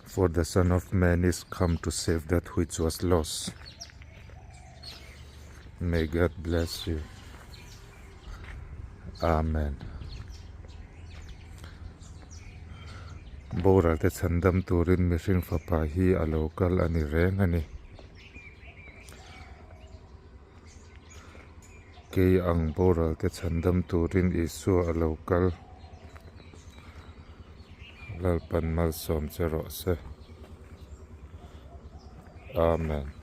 For the son of man is come to save that which was lost. May God bless you. Amen. Boral te chhandam turin mihring fapa hi a lo kal a ni reng a ni. Kei ang boral te chhandam turin Isua a lo kal. Lalpan malsawm che rawh se. Amen.